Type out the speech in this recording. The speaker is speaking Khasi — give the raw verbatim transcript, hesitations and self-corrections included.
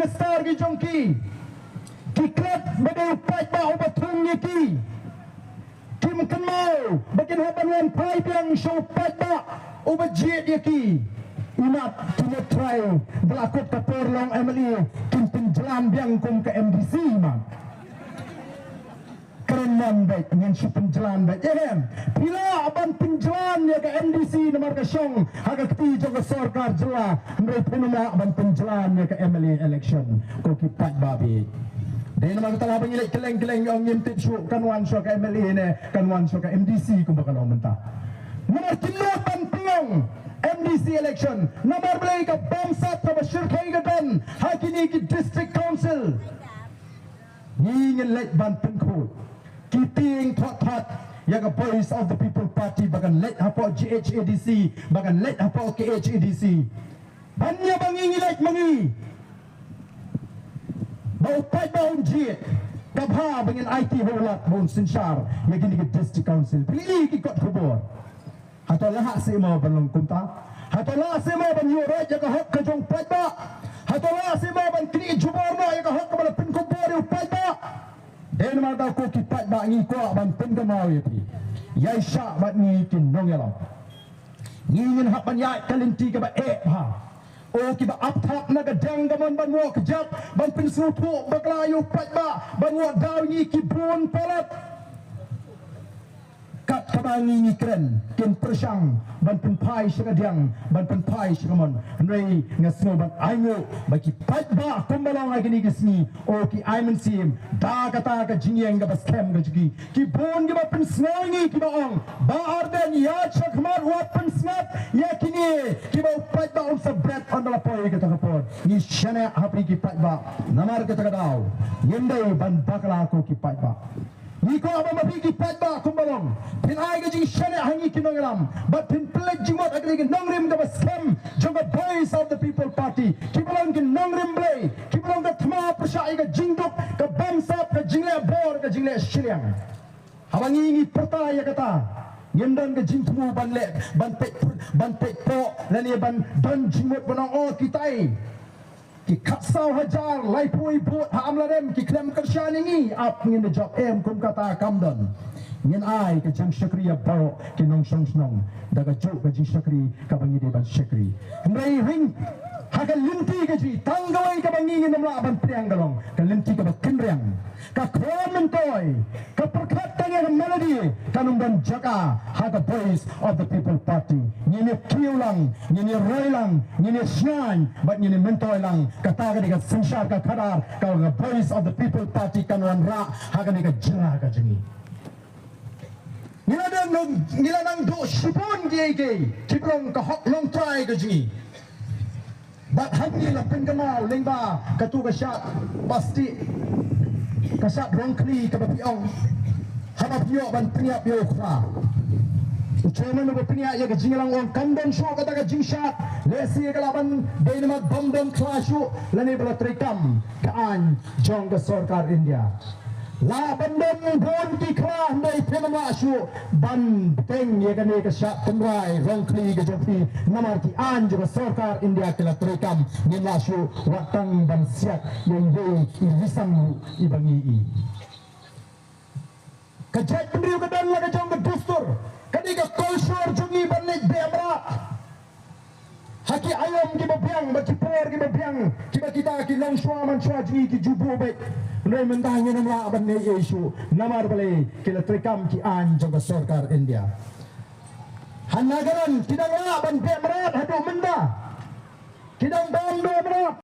Minister ki jong ki, ki klet ba dei u paidbah uba thung ïa ki. Kim kynmaw ba kin hap ban wan phai biang sha u paidbah uba jied ïa ki. Imat ki leit trai ba la kut ka por long M L A, kin pynjlan biang kum ka M D C imat. Kren mon bad ngan shu pynjlan bad, eh, em. Phi lah ban pynjlan ïa ka M D C namar ka shong ha ka kti jong ka sorkar jylla, hynrei phim lah ban pynjlan ïa ka M L A election. Ko ki paidbah bad, dei namar kata la ba ngi leit kylleng kylleng, ong ngim tip shuh kan wan shuwa ka M L A ne kan wan shuwa ka M D C kumba ka long mynta. Namar kim lah ban pynlong M D C election namar balei ka bamsap kaba shyrkhei ka don ha kine ki district council. Ngi ngin leit ban pynkhuid. Ki tieng thot thot ïa ka Voice of the People Party ba kan leit hapoh G H A D C, ba kan leit hapoh K H A D C. Ban ïa ba ngi ngi leit ma ngi, ba u paidbah un jied, ka bha ba ngin aiti ha u Lat ba un synshar ïa kine ki district council. Phi ïohi ki kot khubor. Hato lah seh mo ban long kumta? Hato lah seh mo ban ïoh rai ïa ka hok ka jong paidbah? Hato lah seh mo ban knieh jubor noh ïa ka hok kaba la pynkup bor ïa u paidbah? Dei namar kata ko ki paidbah ngi kwah ban pynkynmaw ïa phi. Ïaishah bad ngi ki nongïalam. Ngi ngin hap ban ïaid ka lynti kaba eh bha. O kiba ap thap na ka diang ka mon ban wad kjat, ban pynsngewthuh bakla ïa u paidbah, ban wad daw ngi ki bun palat. Kat kaba ngi ngi kren, kin pyrshang ban pynphai sha ka diang, ban pynphai sha ka mon. Hynrei nga sngew ban ainguh ba ki paidbah kumba long ha kine ki sngi, o ki ai mynsiem da kata ka jingïeng kaba skhem ka jong ki. Ki bun kiba pynsngew ngi kiba ong, Bah Ardent ïaid shakhmat wat pynsngap ïa kine kiba u paidbah un sa bret ynda la poi kata ka por. Ngi shaniah ha phi ki paidbah, namar kata ka daw ngim dei ban bakla ko ki paidbah. Ngi kwah ba ma phi ki paidbah kumba long phin ai ka jingshaniah ha ngi ki nongïalam bad phin pynleit jingmut ha kane ka nongrim kaba skhem jong ka Voice of the People Party, kiba long ki nongrim Blei, kiba long ka thma pyrshah ïa ka jingduk, ka bamsap, ka jingleh bor, ka jingleh shiliang. Haba ngi ngi pyrta ïa kata, ngim don ka jingthmu ban leh, ban peit, ban peit poh lane ban don jingmut ban ong, oh, kitai ki khatsaw hajar laiphew vote ha Amlarem ki khlem kyrshan ïa ngi, ap ngin da jop, em, kum kata kam don. Ngin ai ka jingshakri ïa baroh ki nongshong shnong da kajuh ka jingshakri kaba ngi dei ban shakri. Hynrei ring ha ka lynti ka jong ngi, tang kawei kaba ngi ngin ym lah ban pdiang ka long ka lynti kaba kynriang. Ka khraw myntoi, ka pyrkhat tang ïa ka melody, kan ym don jaka ha ka Voice of the People Party. Ngin ïa kiew lang, ngin ïa roi lang, ngin ïa shngaiñ bad ngin ïa myntoi lang. Kata ka dei ka synshar ka khadar kaba ka Voice of the People Party kan wanrah ha kane ka jylla ka jong ngi. Ngi la nang, ngi la nang duh shibun kiei kiei kiba long ka hok longtrai ka jong ngi. Bad hangne la pynkynmaw lyngba katu ka shad plastik, ka shad rongkhli kaba phi ong, haba phi ïoh ban pynïap ïa u khla. U chairman uba pynïap ïa ka jingïalang u ong kam don shuh kata ka jingshad, lehse ka lah ban dei namar bym don khla shuh lane ba la treikam ka aiñ jong ka sorkar India. Lah ban don bun ki khla, hynrei phim lah shuh ban bteng ïa kane ka shad tynrai rongkhli ka jong phi, namar ki aiñ jong ka sorkar India ki la treikam. Ngim lah shuh wat tang ban siat ïa iwei i rysang ruh iba ngi i. Ka jaitbynriew ka don la ka jong ka dustur, ka dei ka culture jong ngi ban leit beh mrad ha ki aïom kiba biang bad ki por kiba biang kiba kita ki longshuwa manshuwa jong ngi ki ju buh beit. Hynrei mynta ngin ym lah ban leh ei ei shuh namar balei, ki la treikam ki aiñ jong ka sorkar India. Ha Nagaland ki dang lah ban beh mrad haduh mynta. Ki dang bam beh mrad.